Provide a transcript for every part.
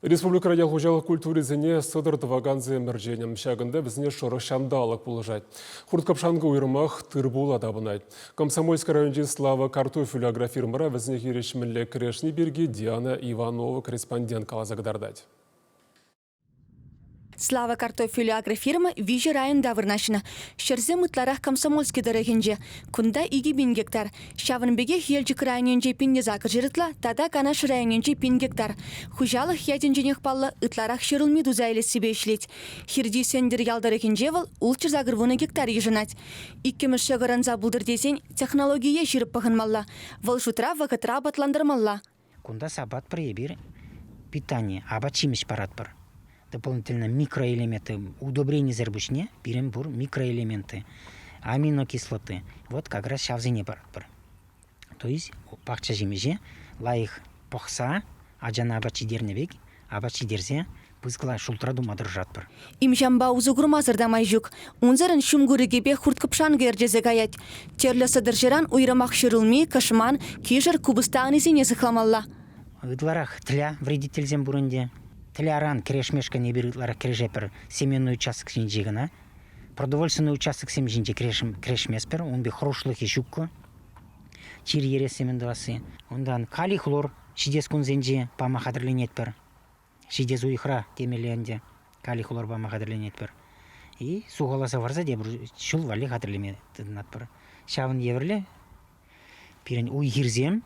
Республикӑра ял хуҫалӑх культурисене сӑтӑр тӑвакансем ӗрченӗ. Ҫакӑнта вӗсене шӑрӑх ҫанталӑк пулӑшать. Хурт-кӑпшанкӑ уйрӑмах тыр-пула тапӑнать. Комсомольски районӗнчи Слава картофель агрофирмӑра вӗсене хирӗҫ мӗнле кӗрешни пирки Диана Иванова корреспондент каласа кӑтартать. Слава картофелю агрофирма виҫӗ районта вырнаҫнӑ. Ҫӗрсем ытларах Комсомольски тӑрӑхӗнче. Кунта 2000 гектар. Ҫавӑн пекех Елчӗк районӗнче 1800 ытла тата Канаш районӗнче 1000 гектар. Хуҫалӑх ятӗнченех паллӑ, ытларах ҫӗрулми туса илессипе ӗҫлет. Хирти Сӗнтӗр ял тӑрӑхӗнче вӑл 680 гектар йышӑнать. Иккӗмӗш ҫӑкӑр ӑнса пултӑр тесен технологие ҫирӗп пӑхӑнмалла. Вӑл шутра вӑхӑтра апатлантармалла. Кунта сапатпӑр эпир питани, апат-ҫимӗҫ паратпӑр. Дополнительно микроэлементы, удобренисӗр пуҫне пирӗн пур микроэлементы, аминокислоты. Вот как раз ҫавсене паратпӑр. То есть пахча ҫимӗҫе лайӑх пӑхса, ачана апат ҫитернӗ пек апат ҫитерсе пысӑкла шултра тума тӑрӑшатпӑр. Имҫампа усӑ курмасӑр та май ҫук. Унсӑрӑн ҫум курӑкӗпе хурт-кӑпшанкӑ ӗрчесе каять. Тӗрлӗ сӑтӑрҫӑран уйрӑмах ҫӗрулми, кӑшман, кишӗр, купӑста анисене сыхламалла. Ытларах тля вредительсем пур ӗнтӗ. Тляран кӗрешмешкӗн эпир ытларах кӗрешетпӗр семенной участок ҫинче кӑна. Продовольственный участоксем ҫинче кӗрешместпӗр, ун пек хӑрушлӑхӗ ҫуккӑ. Чир ересси мӗн тӑвасси. Унтан калий хлор ҫитес кунсенче пама хатӗрленетпӗр. Ҫитес уйӑхра темелле ӗнтӗ калий хлор пама хатӗрленетпӗр. И сухаласа варса тепӗр ҫул валли хатӗрлеме тытӑнатпӑр. Ҫавӑн евӗрлӗ пирӗн уй-хирсем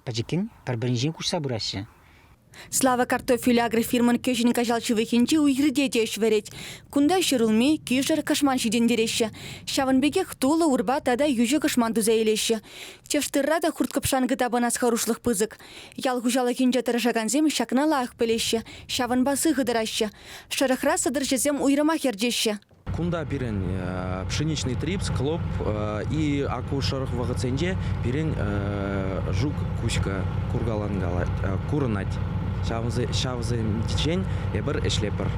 пӗчӗккӗн пӗр-пӗринчен куҫса пыраҫҫӗ. Слава картофель агрофирмӑн Кӗҫӗн Каҫал ҫывӑхӗнчи уй-хирте те ӗҫ вӗрет. Кунта ҫӗрулми, кишӗр, кӑшман ҫитӗнтереҫҫӗ. Ҫавӑн пекех тулӑ, урпа тата йӳҫӗ кӑшман туса илеҫҫӗ. Тӗш тырра та хурт-кӑпшанкӑ тапӑнас хӑрушлӑх пысӑк. Ял хуҫалӑхӗнче тӑрӑшакансем ҫакна лайӑх пӗлеҫҫӗ, ҫавӑнпа сыхӑ тӑраҫҫӗ. Шӑрӑхра сӑтӑрҫӑсем уйрӑмах ӗрчеҫҫӗ. Кунта пирӗн пшеничный трипс, клоп и акушер вӑхӑтсенче пирӗн жук куҫка куркаланкалать, курӑнать. Ҫавсенчен эпир ӗҫлепӗр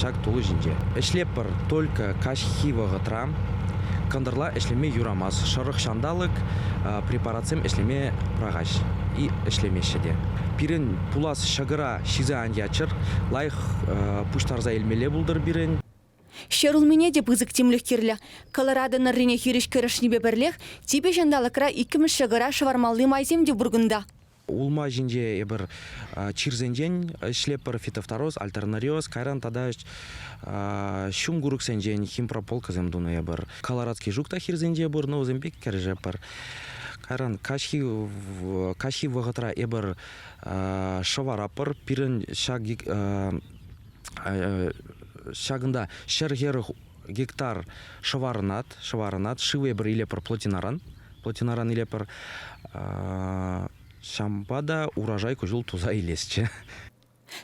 ҫак тулӑ ҫинче. Ӗҫлепӗр только каҫхи вӑхӑтра. Кӑнтӑрла ӗҫлеме юрамасть. Шӑрӑх ҫанталӑк препаратсем ӗҫлеме пӑрахаҫ и ӗҫлемеҫҫӗ те. Пирӗн пулас ҫӑкӑра ҫисе ан яччӑр, лайӑх пуҫтарса илмелле пултӑр пирӗн. Ҫӗрулмине те пысӑк тимлӗх кирлӗ. Колорадо нӑррине хирӗҫ кӗрешнипе пӗрлех типӗ ҫанталӑкра иккӗмӗш ҫӑкӑра шӑвармалли майсем те пур кунта. Улма ҫинче эпир чирсенчен ӗҫлетпӗр, фитофтороз, альтернариоз, кайран тата ҫум курӑксенчен химпрополкӑсем тунӑ эпир. Колорадский жук та хирсенче пур, но вӗсемпе кӗрешетпӗр. Кайран каҫхи каҫхи вӑхӑтра эпир шӑваратпӑр. Пирӗн ҫак ҫакӑнта 140 гектар шӑварӑнать, шӑварӑнать. Шыв эпир илетпӗр плотинаран. Плотинаран илетпӗр. Ҫавӑнпа та урожай кӑҫал туса илесчӗ.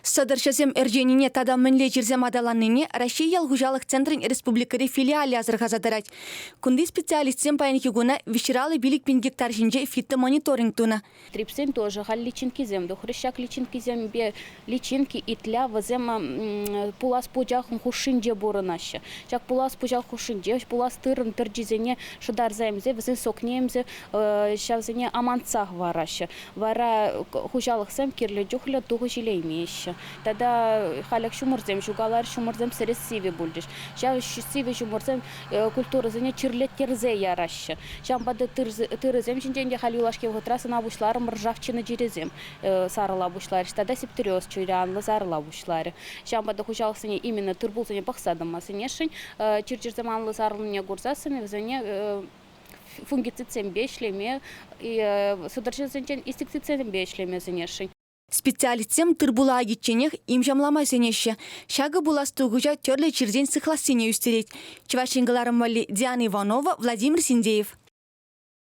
Сӑтӑрҫӑсем ӗрченине тата мӗнле чирсем аталаннине Раҫҫей ял хуҫалӑх центрӗн республикӑри филиалӗ асӑрхаса тӑрать. Кунти специалистсем паянхи куна 355 гектар ҫинче фитомониторинг тунӑ. Трипсен тоже халь личинкисем тухрӗҫ. Ҫак личинкисемпе личинки итля вӗсем пулас пучахӑн хушшинче пурӑнаҫҫӗ. Ҫак пулас пучах хушшинче пулас тыррӑн пӗрчисене шӑтарса ӗмсе, вӗсен сокне ӗмсе ҫавсене амантса хӑвараҫҫӗ. Вара хуҫалӑхсем кирлӗ чухлӗ тухӑҫ илеймеҫҫӗ. Тата халех ҫумӑрсем ҫукаларӗҫ, ҫумӑрсем сӗре сивӗ пулчӗҫ. Ҫав сивӗ ҫумӑрсем культурӑсене чирлеттерсе яраҫҫӗ. Ҫавӑнпа та тырӑсем ҫинчен те халь юлашки вӑхӑтра сӑна пуҫларӑмӑр ржавчина чирӗсем сарӑла пуҫларӗҫ тата септериоз чирӗ анлӑ сарӑла пуҫларӗ. Ҫавӑнпа та хуҫалӑхсене именно тыр-пулсене пӑхса тӑма сӗнесшӗн. Чир-чӗрсем анлӑ сарӑлнине курсассӑн вӗсене фунгицидсемпе ӗҫлеме, сӑтӑрҫӑсенчен инсектицидсемпе ӗҫлеме сӗнесшӗн. Специалистсем тыр-пула акичченех имҫамлама сӗнеҫҫӗ. Ҫакӑ пулас тухӑҫа тӗрлӗ чиртен сыхлассине ӳстерет. Чӑваш Ен кӑларӑм валли Диана Иванова, Владимир Синдеев.